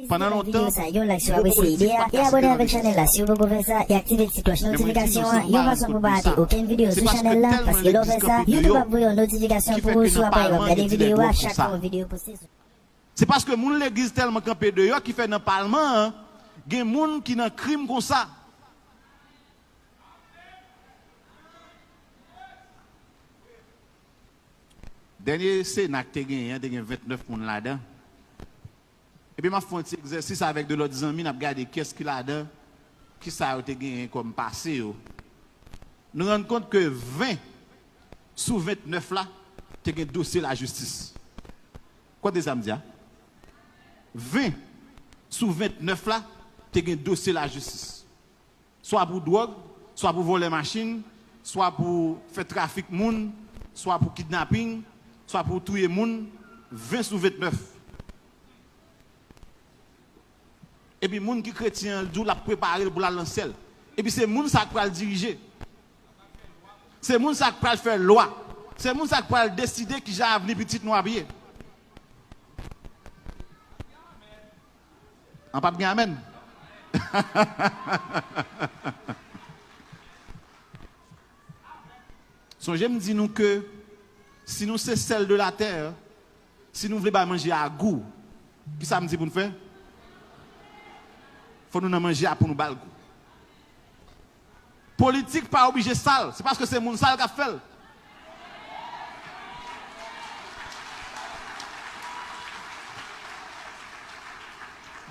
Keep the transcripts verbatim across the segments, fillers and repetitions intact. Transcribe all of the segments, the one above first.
Pandan lontan, videyo sa, yon like si w apresye ide a, e abòne avèk chanèl la si w poko fè sa, e aktive ti klòch notifikasyon an, yon fason pou w pa rate okenn videyo sou chanèl la, paske lè w fè sa, YouTube ap voye yon notifikasyon pou ou si w ap gade videyo a chak fwa yon videyo poste sou. Se paske moun legliz tèlman kanpe deyò ki fè nan palman an, gen moun ki nan krim konsa. Dènye Sena k te genyen an, te gen vennèf moun ladan. Epi m ap fè yon ti egzèsis avèk de lòt zanmi, n ap gade kiyès ki ladan, kisa yo te genyen kòm pase yo. Nou rann kont ke ven sou vennèf la te gen dosye lajistis. Kote sa m di a? Ven sou vennèf la te gen dosye lajistis. Swa pou dwòg, swa pou vòlè machin, swa pou fè trafik moun, swa pou kidnaping, swa pou touye moun, ven sou vennèf. Epi moun ki kretyen an, l di w l ap prepare l pou l al nan syèl. Epi se moun sa k pral dirije. Se moun sa k pral fè lwa. Se moun sa k pral deside kijan avni pitit nou ap ye. An p ap gen amèn. Sonje m di nou ke si nou se sèl de la tè, si nou vle bay manje a gou, kisa m di pou n fè? Fò nou nan manje a pou nou ba l gou. Politik pa oblije sal, se paske se moun sal k ap fè l.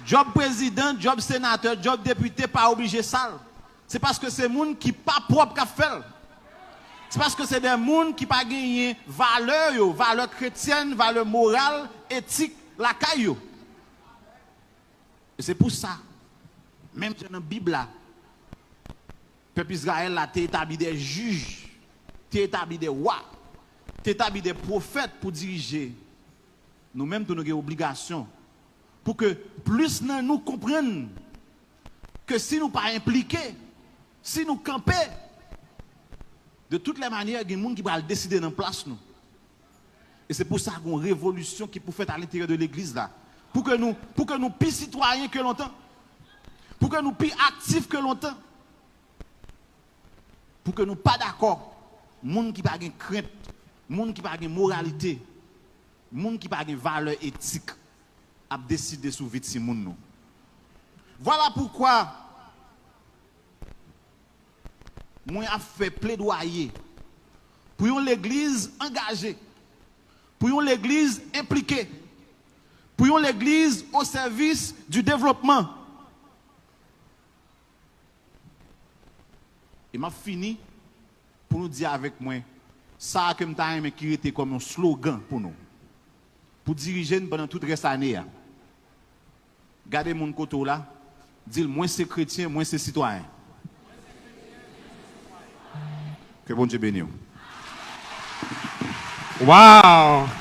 Djòb prezidan, djòb senatè, djòb depite pa oblije sal. Se paske se moun ki pa pwòp k ap fè l. Se paske se de moun ki pa genyen valè yo, valè kretyèn, valè moral, etik lakay yo. E se pou sa, menm jan nan Bib la, pèp Izrayèl la te etabli de jij, te etabli de wa, te etabli de pwofèt pou dirije. Nou menm tou nou gen obligasyon pou ke plis nan nou konprann ke si nou pa enplike, si nou kanpe, de tout lè manyè, gen moun ki pral deside nan plas nou. E se pou sa gen yon revolisyon ki pou fèt alenteryè de legliz la. Pou ke nou, pou ke nou pi sitwayen ke lontan. Pou ke nou pi aktif ke lontan. Pou ke nou pa dakò moun ki pa gen krent, moun ki pa gen moralite, moun ki pa gen valè etik ap deside sou vi timoun nou. Vwala poukwa mwen ap fè pledwaye pou yon legliz angaje, pou yon legliz enplike, pou yon legliz o sèvis di devlopman. E m ap fini pou nou di avèk mwen sa ke m ta renmen ki rete kòm yon slogan pou nou, pou dirije n pandan tout rès ane a. Gade moun kote w la, di l, "Mwen se kretyen, mwen se sitwayen." Ke Bondye beni w. Wow!